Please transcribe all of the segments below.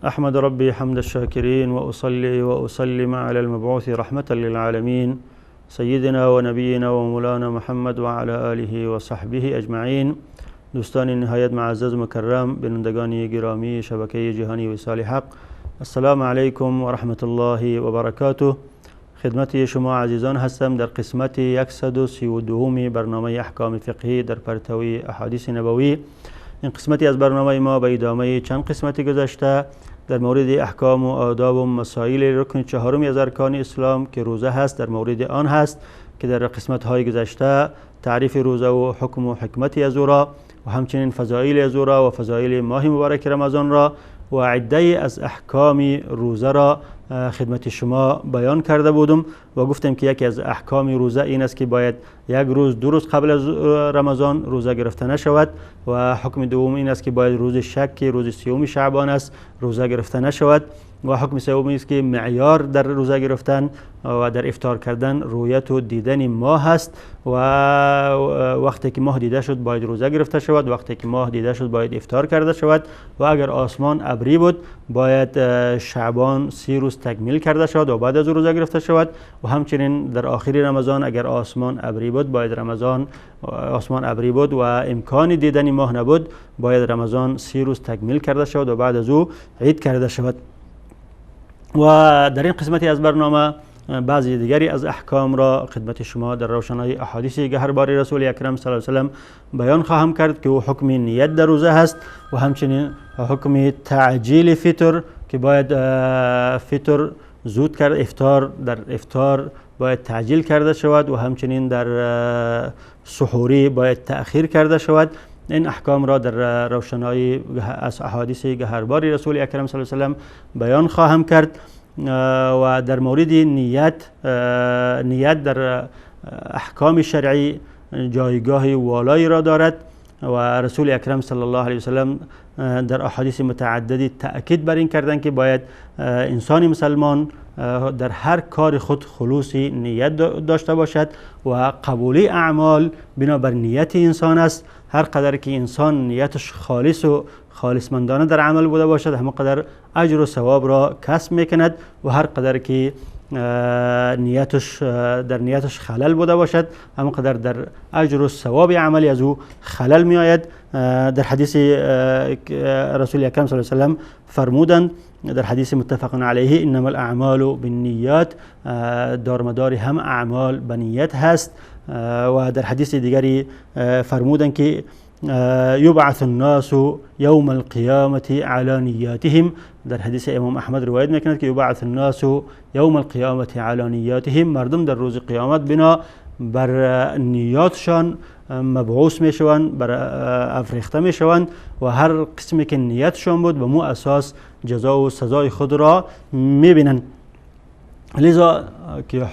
أحمد ربي حمد الشاكرين وأصلي وأسلم على المبعوث رحمة للعالمين سيدنا ونبينا ومولانا محمد وعلى آله وصحبه أجمعين. دوستان نهایت معزز و مکرم، بینندگان گرامی شبکه جهانی وصال حق، السلام علیکم و رحمت الله و برکاته. خدمت شما عزیزان هستم در قسمت 132 برنامه احکام فقهی در پرتوی احادیث نبوی. این قسمتی از برنامه ما به ادامه چند قسمت گذشته در مورد احکام و آداب و مسائل رکن چهارم از ارکان اسلام که روزه هست در مورد آن هست که در قسمت های گذشته تعریف روزه و حکم و حکمت از او را و همچنین فضایل از او را و فضایل ماه مبارک رمضان را و عده از احکام روزه را خدمت شما بیان کرده بودم و گفتم که یکی از احکام روزه این است که باید یک روز دو روز قبل از رمضان روزه گرفته نشود و حکم دوم این است که باید روز شک که روز سیوم شعبان است روزه گرفته نشود و حکم سوم این است که معیار در روزه گرفتن و در افطار کردن رویت و دیدن ماه است و وقتی که ماه دیده شد باید روزه گرفته شود، وقتی که ماه دیده شد باید افطار کرده شود و اگر آسمان ابری بود باید شعبان 30 روز تکمیل کرده شود و بعد از روزه گرفته شود و همچنین در آخر رمضان اگر آسمان ابری بود باید رمضان آسمان ابری بود و امکان دیدن ماه نبود باید رمضان 30 روز تکمیل کرده شود و بعد از او عید کرده شود. و در این قسمتی از برنامه بعضی دیگری از احکام را خدمت شما در روشنای احادیث گهربار رسول اکرم صلی الله علیه و سلم بیان خواهم کرد که او حکم نیت در روزه هست و همچنین حکم تعجیل فطر که باید فطر زود کرد، افطار در افطار باید تعجیل کرده شود و همچنین در سحوری باید تأخیر کرده شود. این احکام را در روشنای از احادیث گهربار رسول اکرم صلی الله علیه و سلم بیان خواهم کرد. و در مورد نیت، نیت در احکام شرعی جایگاه والایی را دارد و رسول اکرم صلی الله علیه و سلم در احادیث متعددی تأکید بر این کردند که باید انسان مسلمان در هر کار خود خلوص نیت داشته باشد و قبولی اعمال بنابر نیت انسان است. هر قدر که انسان نیتش خالص و خالصمندانه در عمل بوده باشد همون قدر اجر و ثواب را کسب میکند و هر قدر که نیتش در نیتش خلل بوده باشد همون قدر در اجر و ثواب عملی از او خلل می آید. در حدیث رسول اکرم صلی الله علیه و سلم فرمودند در حدیث متفق علیه انما الاعمال بالنیات، دارمدار هم اعمال به نیت هست. و در حدیث دیگری فرمودند که یبعث الناس یوم القیامة علی نیاتهم. در حدیث امام احمد روایت میکند که یبعث الناس یوم القیامة علی نیاتهم، مردم در روز قیامت بنا بر نیاتشان مبعوث میشوند، بر افریخته میشوند و هر قسمی که نیتشان بود به مو اساس جزا و سزای خود را میبینند. لذا که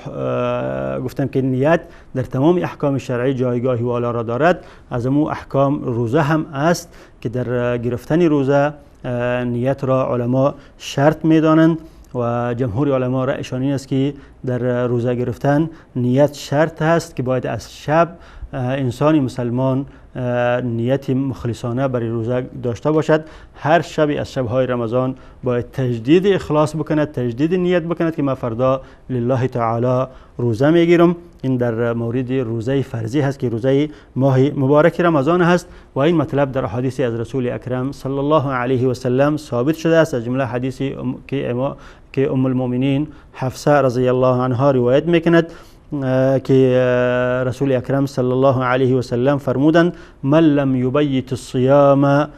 گفتم که نیت در تمام احکام شرعی جایگاه والا را دارد، از امو احکام روزه هم است که در گرفتن روزه نیت را علما شرط میدانند و جمهور علما رأیشان این است که در روزه گرفتن نیت شرط هست که باید از شب انسان مسلمان نیت مخلصانه برای روزه داشته باشد. هر شبی از شبهای رمضان باید تجدید اخلاص بکند، تجدید نیت بکند که من فردا لله تعالی روزه میگیرم. این در مورد روزه فرضی هست که روزه ماه مبارک رمضان هست و این مطلب در احادیث از رسول اکرم صلی الله علیه و سلم ثابت شده است، از جمله حدیثی که ام المؤمنین حفصه رضی الله عنها روایت میکند که رسول اکرم صلی الله علیه و سلم فرمودند من لم یبیت الصیام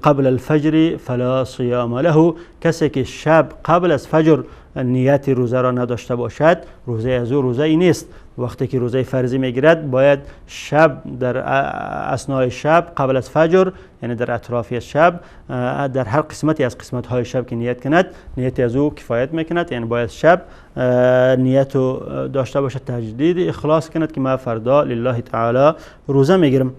قبل الفجر فلا صیام له، کسی که شب قبل از فجر نیت روزه را نداشته باشد روزه از او روزه ای نیست. وقتی که روزه فرضی میگیرد باید شب در اثنای شب قبل از فجر، یعنی در اطراف شب، در هر قسمتی از قسمت های شب که نیت کند نیت از او کفایت میکند، یعنی باید شب نیت داشته باشد، تجدید اخلاص کند که من فردا لله تعالی روزه میگیرم.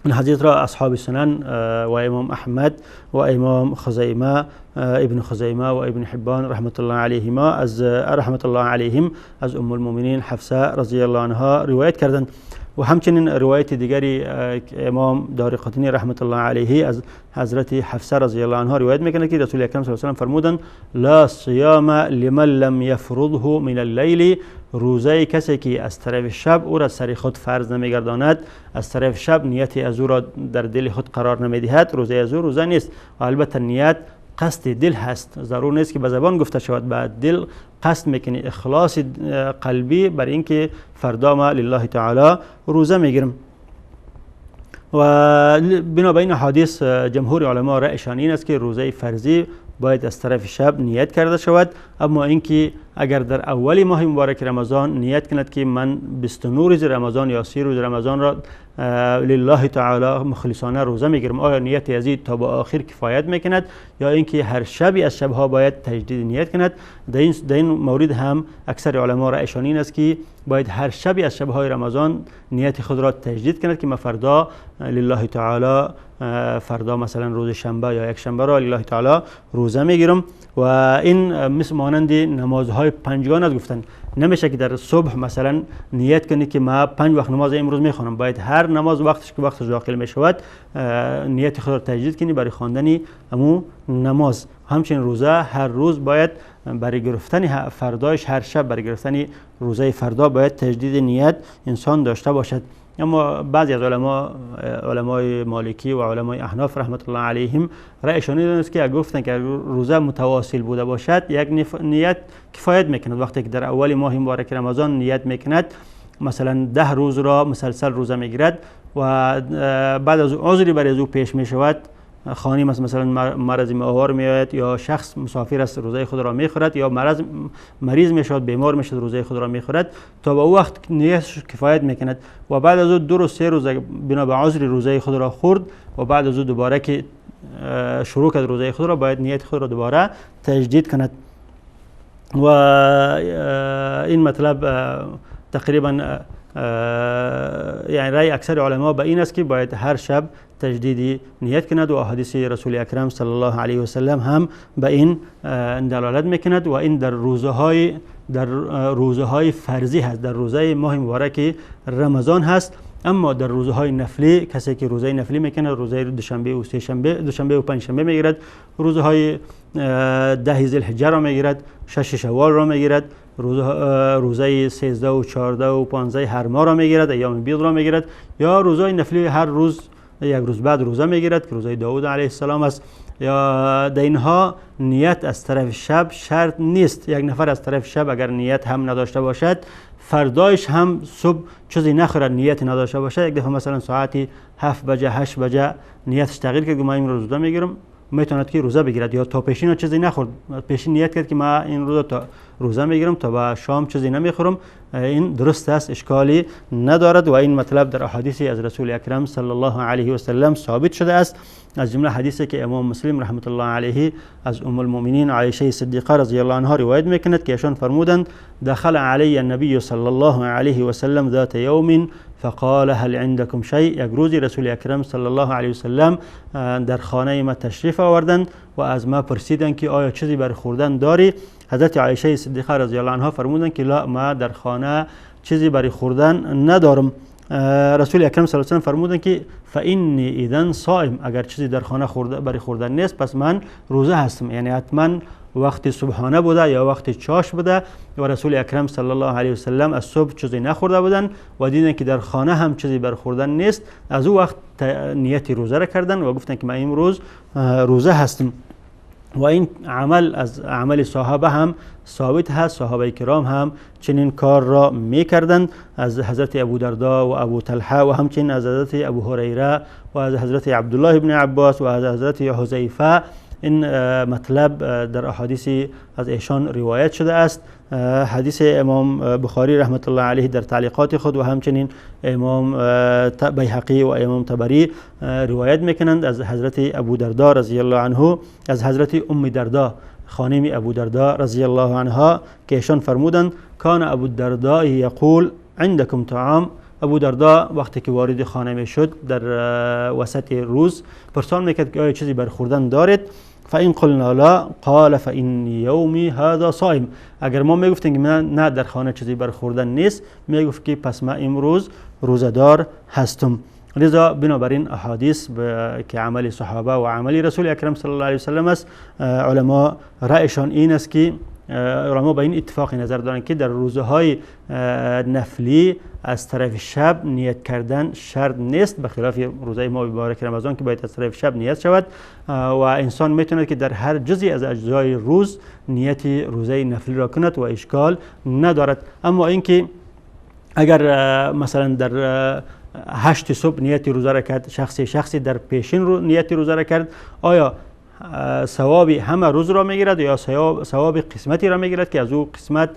این حدیث را اصحاب سنن و امام احمد و امام خزیمه ابن خزیمه و ابن حبان رحمت الله علیهما از رحمت الله علیهم از ام المؤمنین حفصه رضی الله عنها روایت کردند. و همچنین روایت دیگری امام دارقطنی رحمت الله علیه از حضرت حفصه رضی الله عنها روایت میکنه که رسول اکرم صلی الله علیه و سلم فرمودند لا صیام لمن لم یفرضه من اللیل، روزه کسی که از طرف شب او را سر خود فرض نمیگرداند، از طرف شب نیت از او را در دل خود قرار نمیدهد، روزه از او روزه نیست. و البته نیت قصد دل هست، ضرور نیست که به زبان گفته شود، به دل قصد میکنی، اخلاص قلبی بر اینکه فردا ما لله تعالی روزه میگیرم. و بنابراین حدیث جمهور علما رأیشان این است که روزه فرضی باید از طرف شب نیت کرده شود. اما اینکه اگر در اول ماه مبارک رمضان نیت کند که من 29 روز رمضان یا 30 روز رمضان را لله تعالی مخلصانه روزه میگیرم، آیا نیت از این تا به آخر کفایت میکند یا اینکه هر شبی از شبها باید تجدید نیت کند؟ در این مورد هم اکثر علما رأیشان این است که باید هر شبی از شبهای رمضان نیت خود را تجدید کند که من فردا لله تعالی، فردا مثلا روز شنبه یا یک شنبه را لله تعالی روزه میگیرم. و این مثل مانند نمازهای پنجگانه است، گفتن نمیشه که در صبح مثلا نیت کنی که ما 5 وقت نماز امروز میخوانم، باید هر نماز وقتش که وقتش داخل میشود نیت خود را تجدید کنی برای خواندن امو نماز. همچنین روزه هر روز باید برای گرفتن فردایش، هر شب برای گرفتن روزه فردا باید تجدید نیت انسان داشته باشد. اما بعضی از علمای مالکی و علمای احناف رحمت الله علیهم رأیشان این است که گفتن که روزه متواصل بوده باشد یک نیت کفایت میکند. وقتی که در اول ماه مبارک رمضان نیت میکند، مثلا 10 روز را مسلسل روزه میگیرد و بعد از عذری برای او پیش میشود، خانیم است مثلا مرض ماهوار میآید یا شخص مسافر است روزه خود را میخورد، یا مریض میشود، بیمار میشود روزه خود را میخورد، تا به او وقت نیتش کفایت میکند و بعد از او 2 روز 3 روز بنا به عذر روزه خود را خورد و بعد از او دوباره که شروع کرد روزه خود را، باید نیت خود را دوباره تجدید کند. و این مطلب تقریبا یعنی رأی اکثر علما به این است که باید هر شب تجدید نیت کند و احادیث رسول اکرم صلی الله علیه و سلم هم به این دلالت میکند. و این در روزه های فرضی هست، در روزه ماه مبارک رمضان هست. اما در روزه های نفلی، کسی که روزه نفلی میکنه، روزه دوشنبه و سه شنبه، دوشنبه و پنجشنبه میگیرد، روزه های 10 ذوالحجه را میگیرد، 6 شوال را میگیرد، روزه 13 و 14 و 15 هر ماه را میگیرد، ایام بیض را میگیرد، یا روزهای نفلی هر روز یک روز بعد روزه میگیرد که روزه داود علیه السلام است. یا در اینها نیت از طرف شب شرط نیست. یک نفر از طرف شب اگر نیت هم نداشته باشد، فردایش هم صبح چیزی نخورد، نیت نداشته باشد، یک دفعه مثلا ساعتی 7 بجه 8 بجه نیتش تغییر کرد که من این روزه میگیرم، میتواند که روزه بگیرد. یا تا پیشین چیزی نخورد، پیشین نیت کرد که من این روزه تا روزه میگیرم، تا به شام چیزی نمیخورم، این درست است، اشکالی ندارد. و این مطلب در احادیث از رسول اکرم صلی الله علیه و سلم ثابت شده است، از جمله حدیثی که امام مسلم رحمت الله علیه از ام المؤمنین عایشه صدیقه رضی الله عنها روایت میکند که ایشان فرمودند دخل علی النبی صلی الله علیه و سلم ذات یوم فقال هل عندكم شيء. یک روزی رسول اکرم صلی الله علیه و سلم در خانه ما تشریف آوردند و از ما پرسیدند که آیا چیزی بر خوردن داری؟ حضرت عایشه صدیقه رضی الله عنها فرمودند که لا، ما در خانه چیزی برای خوردن ندارم. رسول اکرم صلی الله علیه و سلم فرمودند که فانی اذا صائم، اگر چیزی در خانه خورده برای خوردن نیست پس من روزه هستم. یعنی حتما وقت صبحانه بوده یا وقت چاش بوده و رسول اکرم صلی الله علیه و سلم از صبح چیزی نخورده بودن و دیدن که در خانه هم چیزی بر خوردن نیست، از او وقت نیت روزه را کردن و گفتن که من امروز روزه هستم. و این عمل از عمل صحابه هم ثابت هست، صحابه کرام هم چنین کار را میکردند، از حضرت ابو دردا و ابو طلحه و همچنین از حضرت ابو هریره و از حضرت عبدالله ابن عباس و از حضرت حذیفه. این مطلب در احادیث از ایشان روایت شده است. حدیث امام بخاری رحمت الله علیه در تعلیقات خود و همچنین امام بیهقی و امام طبری روایت میکنند از حضرت ابو دردا رضی الله عنه، از حضرت ام دردا خانم ابو دردا رضی الله عنها که ایشان فرمودند کان ابو الدرداء یقول عندكم طعام. ابو دردا وقتی که وارد خانه میشد در وسط روز پرسان میکرد که آیا چیزی بر خوردن دارید؟ فإن قلنا لا قال فإن یومی هذا صائم. اگر ما میگفتیم که نه در خانه چیزی بر خوردن نیست، میگفت که پس ما امروز روزه‌دار هستم. لذا بنابراین احادیث که عمل صحابه و عمل رسول اکرم صلی الله علیه وسلم است، علما رأیشان این است که علما به این اتفاق نظر دارند که در روزهای نفلی از طرف شب نیت کردن شرط نیست، به خلاف روزهای ماه مبارک رمضان که باید از طرف شب نیت شود و انسان میتواند که در هر جزئی از اجزای روز نیت روزه نفلی را کند و اشکال ندارد. اما اینکه اگر مثلا در 8 صبح نیت روزه را کرد، شخصی در پیشین رو نیت روزه را کرد، آیا ثواب همه روز را میگیرد یا ثواب قسمتی را میگیرد که از او قسمت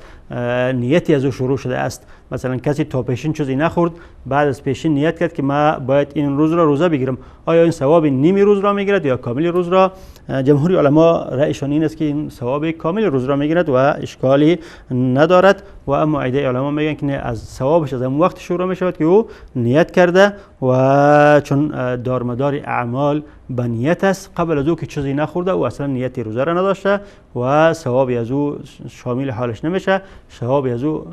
نیتی از او شروع شده است؟ مثلا کسی تا پیشین چیزی نخورد، بعد از پیشین نیت کرد که ما باید این روز را روزه بگیرم، آیا این ثواب نیمی روز را میگیرد یا کامل روز را؟ جمهور علما رأیشان این است که این ثواب کامل روز را میگیرد و اشکالی ندارد. و اما عده علما میگن که نه، از ثوابش از اون وقت شروع میشود که او نیت کرده و چون دارمدار اعمال به نیت است، قبل از او که چیزی نخورده او اصلا نیت روزه را نداشته و ثوابی از او شامل حالش نمیشه، ثوابی از او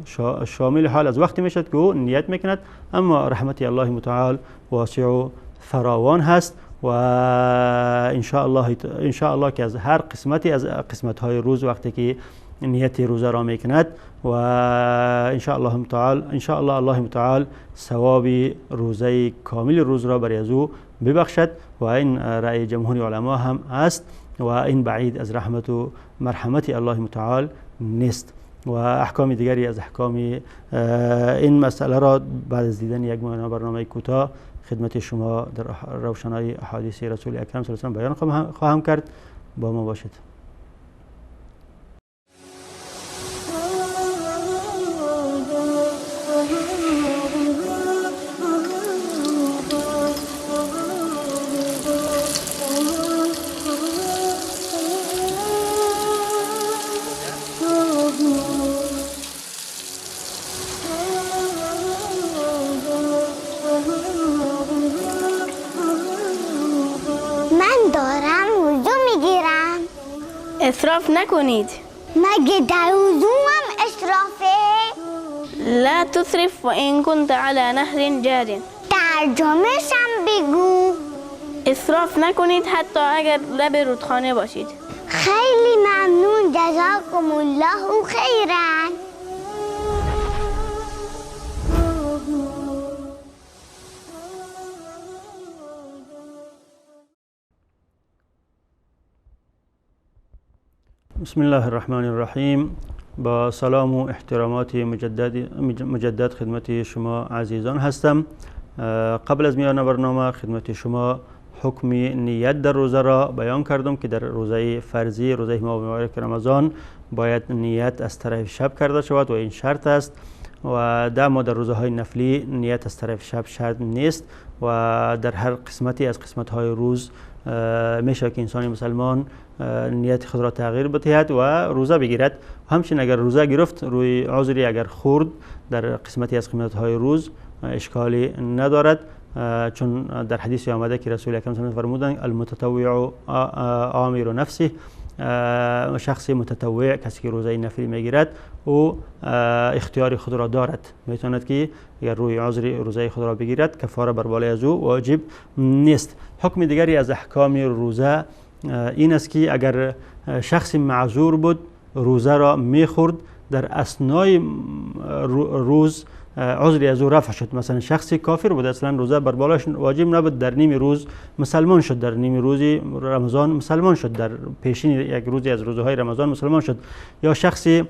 شامل حال از وقتی میشد که او نیت میکند. اما رحمت الله متعال واسع و فراوان هست و ان شاء الله که از هر قسمتی از قسمت های روز وقتی که نیت روزه را میکند و ان شاء الله الله متعال ثواب روزه کامل روز را برای از او ببخشد. و این رأی جمهور علما هم است و این بعید از رحمت و مرحمت الله متعال نیست. و احکام دیگری از احکام این مسئله را بعد از دیدن یک برنامه کوتاه خدمت شما در روشنای احادیث رسول اکرم صلی الله علیه و بیان خواهم کرد. با ما باشید. اسراف نکنید. مگه در وضوم اسرافه؟ لا تسرف وإن كنت على نهر جار. ترجمه‌شم بگو. اسراف نکنید حتی اگر لب رودخانه باشید. خیلی ممنون، جزاکم الله خیرا. بسم الله الرحمن الرحیم. با سلام و احترامات مجدد خدمت شما عزیزان هستم. قبل از میان برنامه خدمت شما حکم نیت در روزه را بیان کردم که در روزه فرضی، روزه ماه مبارک رمضان، باید نیت از طرف شب کرده شود و این شرط است. و اما در روزه های نفلی نیت از طرف شب شرط نیست و در هر قسمتی از قسمت های روز میشه که انسان مسلمان نیت خود را تغییر بدهد و روزه بگیرد. همچنین اگر روزه گرفت روی عذری اگر خورد در قسمتی از قسمت های روز اشکالی ندارد، چون در حدیث آمده که رسول اکرم صلی الله علیه و فرمودند المتطوع آمر نفسه، شخص متطوع کسی که روزه نفلی میگیرد او اختیار خود را دارد، میتواند که اگر روی عذر روزه خود را بگیرد کفاره بر بالای از او واجب نیست. حکم دیگری از احکام روزه این است که اگر شخص معذور بود روزه را میخورد، در اثنای روز عذری از او رفع شد. مثلا شخصی کافر بود، اصلا روزه بر بالاش واجب نبود، در نیم روز مسلمان شد، در نیم روز رمضان مسلمان شد، در پیشین یک روزی از روزهای رمضان مسلمان شد. یا شخصی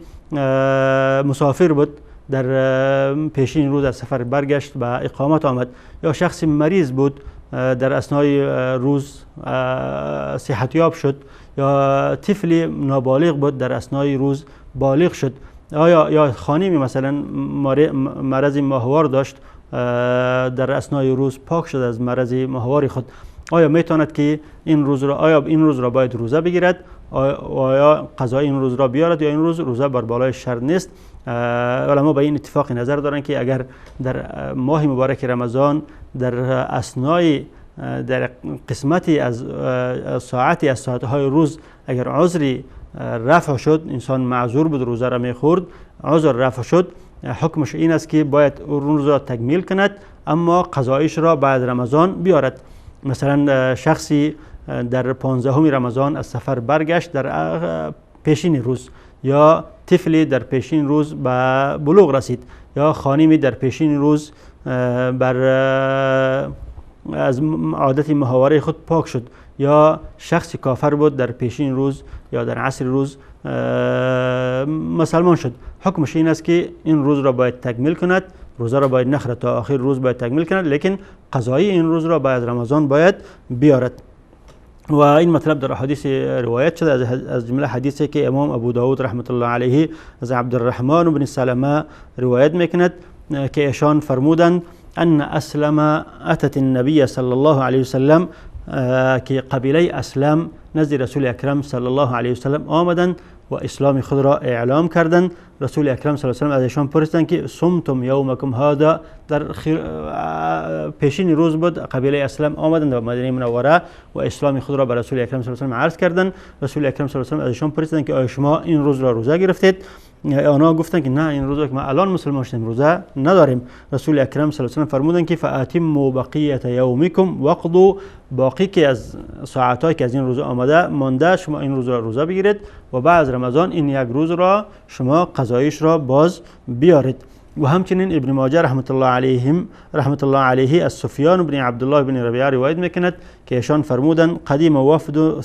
مسافر بود، در پیشین روز از سفر برگشت به اقامت آمد. یا شخصی مریض بود، در اثنای روز صحتیاب شد. یا طفلی نابالغ بود، در اثنای روز بالغ شد. آیا یا خانمی مثلا مرض ماهوار داشت، در اثنای روز پاک شد از مرض ماهوار خود. آیا میتواند که این روز را، آیا این روز را باید روزه بگیرد، آیا قضای این روز را بیارد یا این روز روزه بر بالای شرط نیست؟ علما به این اتفاق نظر دارند که اگر در ماه مبارک رمضان در اثنای در قسمتی از ساعتی از ساعتهای روز اگر عذری رفع شد، انسان معذور بود روزه را میخورد، عذر رفع شد، حکمش این است که باید روز را تکمیل کند اما قضایش را بعد رمضان بیارد. مثلا شخصی در 15 رمضان از سفر برگشت در پیشین روز، یا طفلی در پیشین روز به بلوغ رسید، یا خانمی در پیشین روز بر از عادت محاوره خود پاک شد، یا شخصی کافر بود در پیشین روز یا در عصر روز مسلمان شد، حکمش این است که این روز را باید تکمیل کند، روزه را باید نخورد تا آخر روز باید تکمیل کند، لیکن قضایی این روز را بعد رمضان باید بیارد. و این مطلب در احادیث روایت شده، از جمله حدیثی که امام ابو داود رحمت الله علیه از عبدالرحمن بن سلمه روایت میکند که ایشان فرمودند ان اسلم اتت النبی صلی الله علیه وسلم، که قبیله اسلم نزد رسول اکرم صلی الله علیه وسلم آمدند و اسلام خود را اعلام کردند. رسول اکرم صلی الله علیه وسلم از ایشان پرسیدند که صمتم یومکم هذا، در پیشین روز بود قبیله اسلم آمدند به مدینه منوره و اسلام خود را به رسول اکرم صلی الله علیه وسلم عرض کردند. رسول اکرم صلی الله علیه وسلم از ایشان پرسیدند که آیا شما این روز را روزه گرفتید؟ آنها گفتند که نه، این روزا که ما الان مسلمان شدیم روزه نداریم. رسول اکرم صلی الله علیه وسلم فرمودند که فاتموا بقیه یومکم وقضوا، باقی که از ساعت‌هایی که از این روز آمده مانده شما این روز را روزه بگیرید و بعد از رمضان این یک روز را شما قضایش را باز بیارید. و همچنین ابن ماجه رحمت الله علیه از سفیان بن عبدالله بن ربیعه روایت میکند که ایشان فرمودند قدیم وفد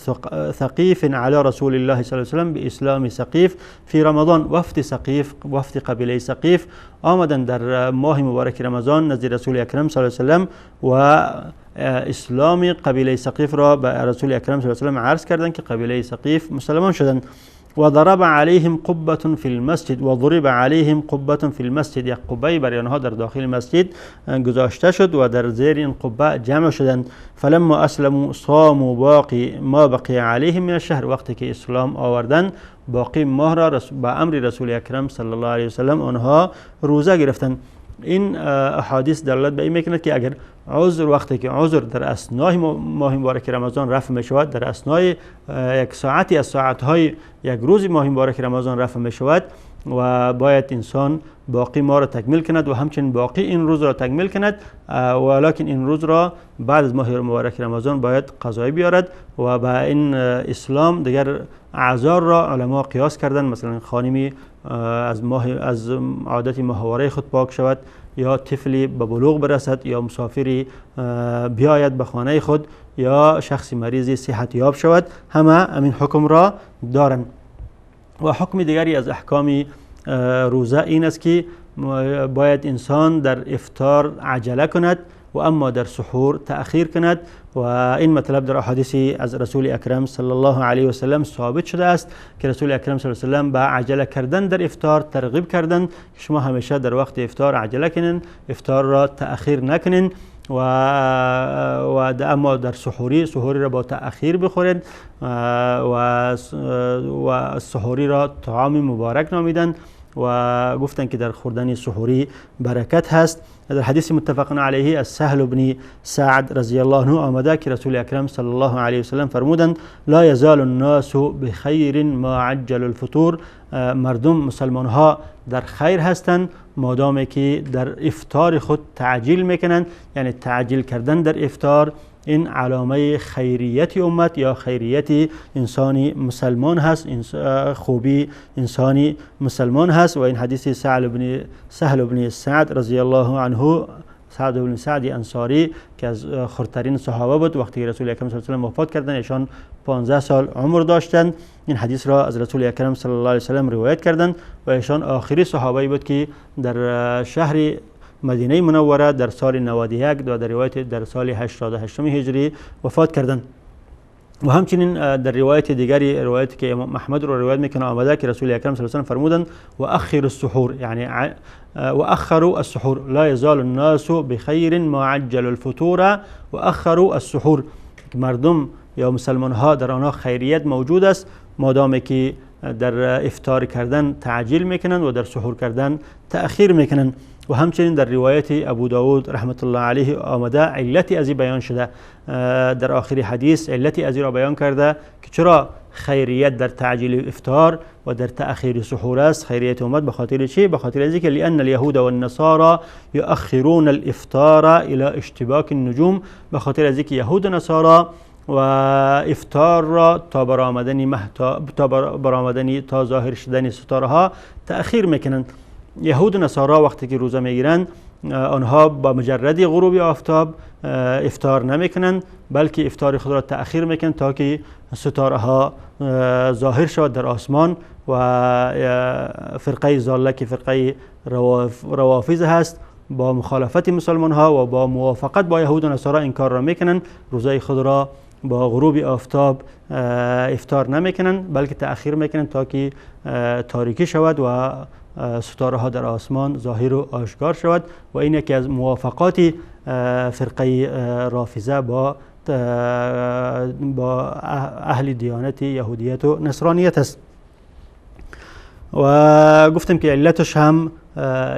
ثقیف علی رسول الله صلی الله علیه و سلم باسلام ثقیف فی رمضان. وفد ثقیف، وفد قبیله ثقیف آمدند در ماه مبارک رمضان نزد رسول اکرم صلی الله علیه و سلم و اسلام قبیله ثقیف را به رسول اکرم صلی الله علیه و سلم عرض کردند که قبیله ثقیف مسلمان شدند. وضرب عليهم قبة في المسجد وضرب عليهم قبة في المسجد، یک قبه برای آنها در داخل مسجد گذاشته شد و در زیر این قبه جمع شدند. فلما اسلموا صاموا باقی ما بقي عليهم من الشهر، وقتی که اسلام آوردند باقی ماه را به امر رسول اکرم صلی الله علیه وسلم آنها روزه گرفتند. این احادیث دلالت به این میکند که اگر عذر، وقتی که عذر در اثنای ماه مبارک رمضان رفع می شود، در اثنای یک ساعتی از ساعتهای یک روز ماه مبارک رمضان رفع می شود و باید انسان باقی ماه را تکمیل کند و همچنین باقی این روز را تکمیل کند، ولکن این روز را بعد از ماه مبارک رمضان باید قضای بیارد. و به این اسلام دیگر اعذار را علما قیاس کردن، مثلا خانمی از عادت ماهواره خود پاک شود، یا طفلی به بلوغ برسد، یا مسافری بیاید به خانه خود، یا شخص مریضی صحت یاب شود، همه همین حکم را دارند. و حکم دیگری از احکام روزه این است که باید انسان در افطار عجله کند و اما در سحور تأخیر کند. و این مطلب در احادیث از رسول اکرم صلی الله علیه و سلم ثابت شده است که رسول اکرم صلی الله علیه و سلم به عجله کردن در افطار ترغیب کردند که شما همیشه در وقت افطار عجله کنین، افطار را تأخیر نکنین و اما در سحوری را با تأخیر بخورید و سحوری را طعام مبارک نامیدند و گفتند که در خوردن سحوری برکت هست. در حدیث متفق علیه از سهل بن سعد رضی الله عنه آمده که رسول اکرم صلی الله علیه و سلم فرمودند لا یزال الناس بخیر ما عجل الفطور، مردم مسلمان ها در خیر هستند مادامی که در افطار خود تعجیل میکنند، یعنی تعجیل کردن در افطار این علامه خیریت امت یا خیریت انسانی مسلمان هست، خوبی انسانی مسلمان هست. و این حدیث سهل بن سعد رضی الله عنه، سعد بن سعد انصاری که از خردترین صحابه بود، وقتی رسول اکرم صلی الله علیه و سلم وفات کردند ایشان 15 سال عمر داشتند. این حدیث را از رسول اکرم صلی الله علیه و سلم روایت کردند و ایشان آخری صحابه بود که در شهر مدینه منوره در سال 91 و در روایت در سال 88 هجری وفات کردند. و همچنین در روایت دیگری، روایتی که امام احمد رو روایت میکنه آمده که رسول اکرم صلی الله علیه و سلم فرمودند و اخر السحور، یعنی و اخروا السحور لا یزال الناس بخیر ما عجل الفطور و اخروا السحور، که مردم یا مسلمان ها در آنها خیریت موجود است مادامی که در افطار کردن تعجیل میکنند و در سحور کردن تأخیر میکنند. و همچنین در روایت ابو داود رحمت الله علیه آمده علتی از این بیان شده، در آخر حدیث علتی از این را بیان کرده که چرا خیریت در تعجیل افطار و در تأخیر سحور است. خیریت امت به خاطر چی؟ به خاطر اینکه لأن اليهود والنصارى يؤخرون الافطار الى اشتباك النجوم، به خاطر از اینکه یهود و نصارا و افطار را تا برآمدن مه، تا برآمدن، تا ظاهر شدن ستاره ها تأخیر میکنند. یهود و نصارا وقتی که روزه میگیرند آنها با مجرد غروب آفتاب افطار نمیکنند، بلکه افطار خود را تأخیر میکنند تا که ستاره ها ظاهر شود در آسمان و فرقه ضاله که فرقه روافض هست با مخالفت مسلمان ها و با موافقت با یهود و نصارا این کار را میکنند، روزه خود را با غروب آفتاب افطار نمیکنند بلکه تأخیر میکنند تا که تاریکی شود و ستاره ها در آسمان ظاهر و آشکار شود. و این یکی از موافقات فرقه رافضه با اهل دیانت یهودیت و نصرانیت است. و گفتم که علتش هم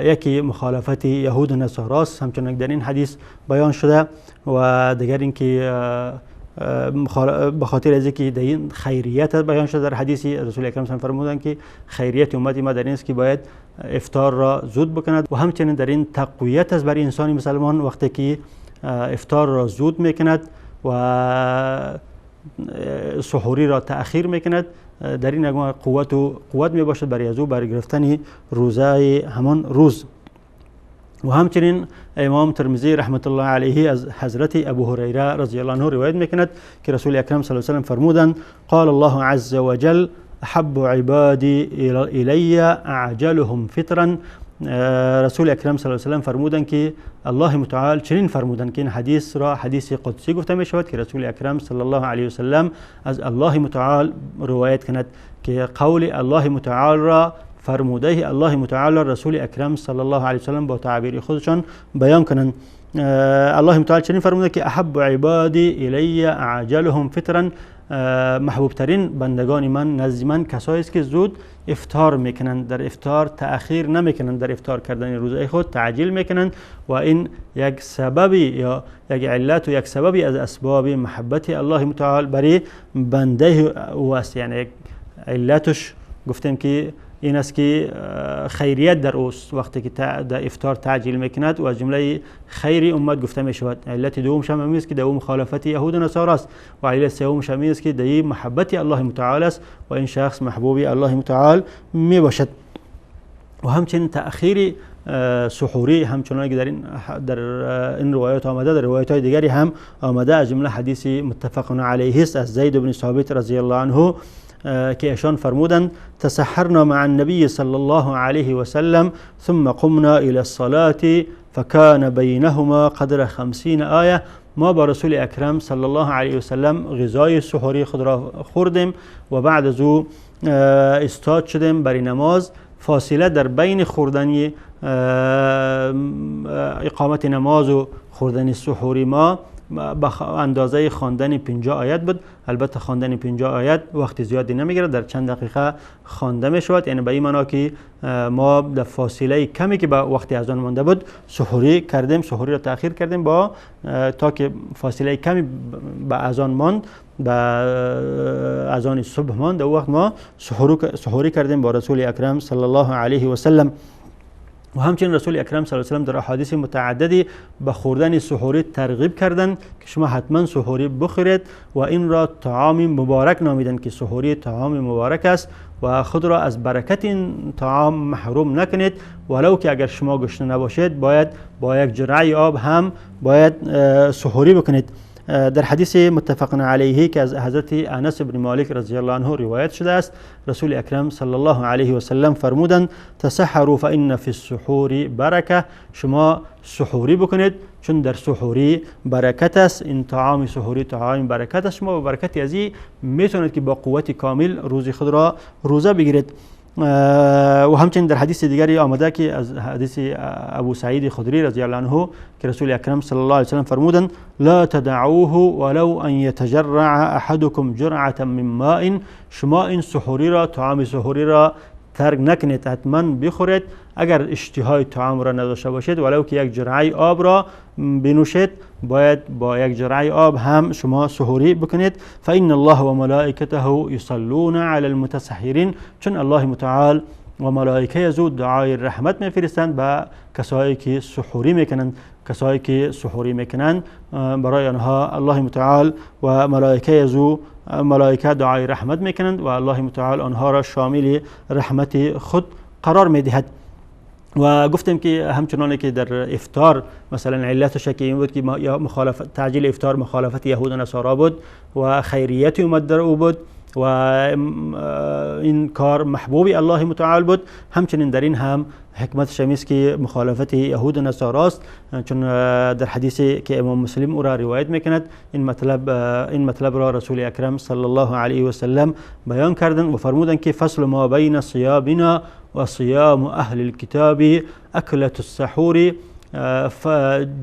یکی مخالفت یهود و نصاراست همچنان در این حدیث بیان شده، و دیگر اینکه به خاطر از اینکه در این خیریت بیان شده در حدیث رسول اکرم صلی فرمودند که خیریت امت ما در این است که باید افطار را زود بکند. و همچنین در این تقویت است برای انسان مسلمان وقتی که افطار را زود میکند و سحوری را تأخیر میکند، در این قوت و قوت می باشد برای از او برای گرفتن روزه همان روز. و همچنین امام ترمذی رحمت الله علیه از حضرت ابو هریره رضی الله عنه روایت میکند که رسول اکرم صلی الله علیه و سلم فرمودند قال الله عز وجل احب عبادی الی اعجلهم فطرا. رسول اکرم صلی الله علیه و سلم فرمودند که الله متعال چنین فرمودند که این حدیث را حدیث قدسی گفته می شود که رسول اکرم صلی الله علیه و سلم از الله متعال روایت کند که قول الله متعال را فرموده الله متعال رسول اکرم صلی الله علیه و سلم با تعبیر خودشان بیان کنند. الله متعال چنین فرموده که احب عبادی الی اعجلهم فطرا، محبوب ترین بندگان من نزد من کسایی است که زود افطار میکنند، در افطار تأخیر نمیکنند، در افطار کردن روزه خود تعجیل میکنند. و این یک سببی یا یک علت و یک سببی از اسباب محبت الله متعال برای بنده او است. یعنی یک علتش گفتیم که این است که خیریت در اوست وقتی که در افطار تعجیل میکند و از جمله خیر امت گفته می شود. علت دومش هم است که در مخالفت یهود و نصارا است، و علت سومش هم است که در محبت الله متعال است و این شخص محبوب الله متعال می باشد. و همچنین تأخیر سحوری همچنان که در این روایات آمده، در روایات های دیگری هم آمده، از جمله حدیث متفق علیه است از زید بن ثابت رضی الله عنه که ایشان فرمودند تسحرنا مع النبي صلى الله عليه وسلم ثم قمنا إلى الصلاة فكان بينهما قدر 50 آية. ما با رسول اکرم صلی الله علیه و سلم غذای سحوری خود را خوردیم و بعد از او استاد شدیم برای نماز. فاصله در بین خوردن اقامت نماز و خوردن سحوری ما به اندازه خواندن 50 آیت بود. البته خواندن 50 آیت وقت زیادی نمیگیره، در چند دقیقه خوانده می شود. یعنی به این معنا که ما در فاصله کمی که به وقت اذان مانده بود سحوری کردیم، سحوری را تأخیر کردیم با تا که فاصله کمی به اذان ماند، به اذان صبح ماند، او وقت ما سحوری کردیم با رسول اکرم صلی الله علیه و سلم. و همچنین رسول اکرم صلی الله علیه و سلم در احادیث متعددی به خوردن سحوری ترغیب کردند که شما حتما سحوری بخورید و این را طعام مبارک نامیدند که سحوری طعام مبارک است و خود را از برکت این طعام محروم نکنید، ولو که اگر شما گشنه نباشید باید با یک جرعه آب هم باید سحوری بکنید. در حدیث متفق علیه که از حضرت انس بن مالک رضی الله عنه روایت شده است، رسول اکرم صلی الله علیه و سلم فرمودند تسحروا فان فی السحور برکه، شما سحوری بکنید چون در سحوری برکت است، این طعام سحوری طعام برکت است، شما با برکت از این میتونید که با قوت کامل روز خود را روزه بگیرید. و همچنین در حدیث دیگری آمده که از حدیث ابو سعید خدری رضی الله عنه که رسول اکرم صلی الله علیه وسلم فرمودند لا تدعوه ولو ان يتجرع احدكم جرعة من ماء. شما این سحوری را، طعام سحوری را ترک نکنید، حتما بخورید. اگر اشتهای طعام را نداشته باشید ولو که یک جرعه آب را بنوشید، باید با یک جرعه آب هم شما سحوری بکنید. فإن الله و ملائکته یصلون علی المتسحرین، چون الله متعال و ملائکه از او دعای رحمت میفرستند به کسایی که سحوری میکنند. کسایی که سحوری میکنند برای آنها الله متعال و ملائکه از او ملائکه دعای رحمت میکنند و الله متعال آنها را شامل رحمت خود قرار میدهد. و گفتیم که همچنان که در افطار مثلا علتش که این بود که مخالفت تعجیل افطار مخالفت یهود و نصارا بود و خیریت اومد در او بود و این کار محبوب الله متعال بود، همچنین در این هم حکمت است که مخالفت یهود و نصارا است، چون در حدیثی که امام مسلم او را روایت میکند این مطلب را رسول اکرم صلی الله علیه و سلم بیان کردند و فرمودند که فصل ما بین صیامنا و صیام اهل الكتاب اکلة السحور.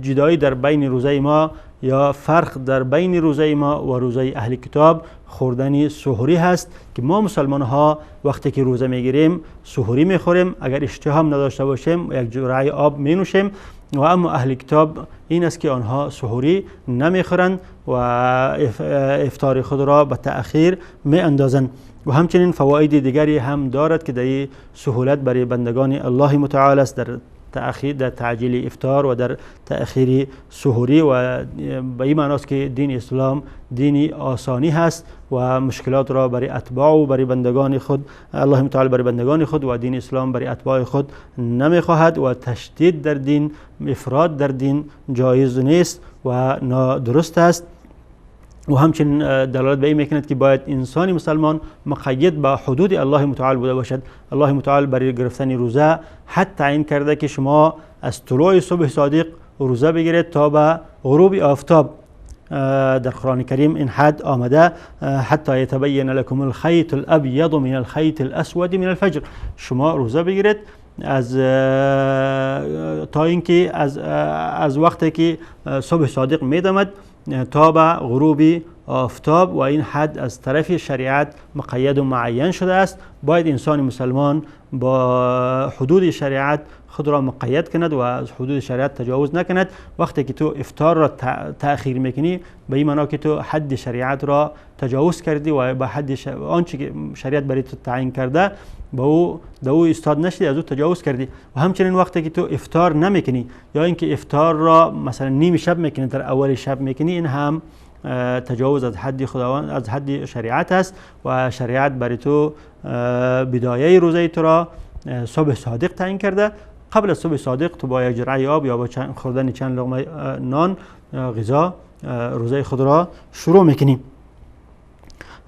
جدایی در بین روزه ما یا فرق در بین روزه ما و روزه اهل کتاب خوردن سحوری هست که ما مسلمان ها وقتی که روزه میگیریم سحوری میخوریم، اگر اشتها هم نداشته باشیم یک جرعه آب مینوشیم. و اما اهل کتاب این است که آنها سحوری نمیخورند و افطار خود را به تأخیر می اندازند. و همچنین فواید دیگری هم دارد که در سهولت برای بندگان الله متعال است در تأخیر، در تعجیل افطار و در تأخیر سحوری، و به این معناست که دین اسلام دین آسانی هست و مشکلات را برای اتباع و برای بندگان خود الله متعال برای بندگان خود و دین اسلام برای اتباع خود نمیخواهد و تشدید در دین، افراد در دین جایز نیست و نادرست است. و همچنین دلالت به این میکند که باید انسان مسلمان مقید به حدود الله متعال بوده باشد. الله متعال برای گرفتن روزه حد تعیین کرده که شما از طلوع صبح صادق روزه بگیرید تا به غروب آفتاب. در قرآن کریم این حد آمده حتی یتبین لکم الخیط الابیض من الخیط الاسود من الفجر. شما روزه بگیرید از تا اینکه از وقتی که صبح صادق میدمد تا به غروب آفتاب، و این حد از طرف شریعت مقید و معین شده است. باید انسان مسلمان با حدود شریعت خود را مقید کند و از حدود شریعت تجاوز نکند. وقتی که تو افطار را تأخیر میکنی به این معنا که تو حد شریعت را تجاوز کردی و به حد آنچه که شریعت برای تو تعیین کرده با او در او ایستاد نشدی، از او تجاوز کردی. و همچنین وقتی که تو افطار نمیکنی یا اینکه افطار را مثلا نیم شب میکنی، در اول شب میکنی، این هم تجاوز از حد خداوند، از حد شریعت است و شریعت برای تو بدایه روزه تو را صبح صادق تعیین کرده. قبل از صبح صادق تو با یک جرعه آب یا با خوردن چند لقمه نان غذا روزه خود را شروع میکنی.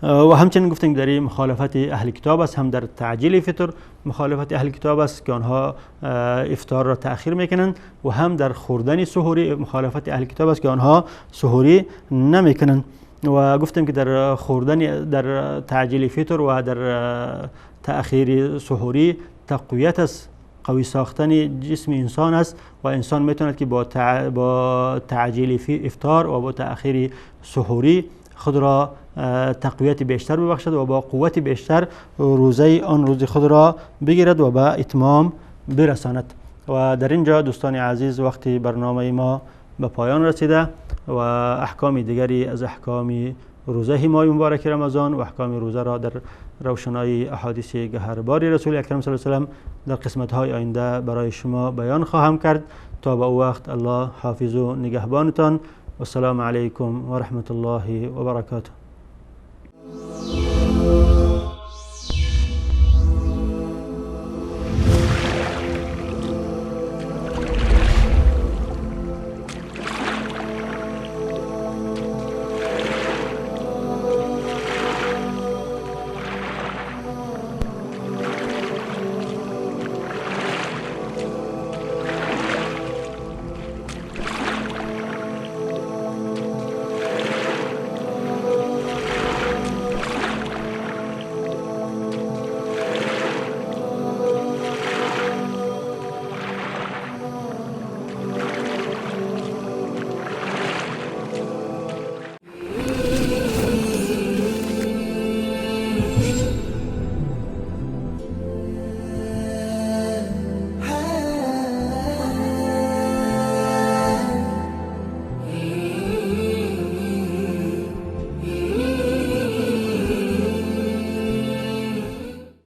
و همچنین گفتیم در مخالفت اهل کتاب است، هم در تعجیل فطر مخالفت اهل کتاب است که آنها افطار را تأخیر میکنند، و هم در خوردن سحوری مخالفت اهل کتاب است که آنها سحوری نمیکنند. و گفتیم که در خوردن، در تعجیل فطر و در تأخیر سحوری تقویت است، قوی ساختن جسم انسان است و انسان میتواند که با تعجیل افطار و با تأخیر سحوری خود را تقویت بیشتر ببخشد و با قوت بیشتر روزه آن روز خود را بگیرد و به اتمام برساند. و در اینجا دوستان عزیز وقتی برنامه ما به پایان رسیده و احکام دیگری از احکام روزه ماه مبارک رمضان و احکام روزه را در روشنای احادیث گهربار رسول اکرم صلی الله علیه و سلم در قسمت های آینده برای شما بیان خواهم کرد. تا به او وقت الله حافظ و نگهبانتان. والسلام علیکم و رحمت الله و برکاته.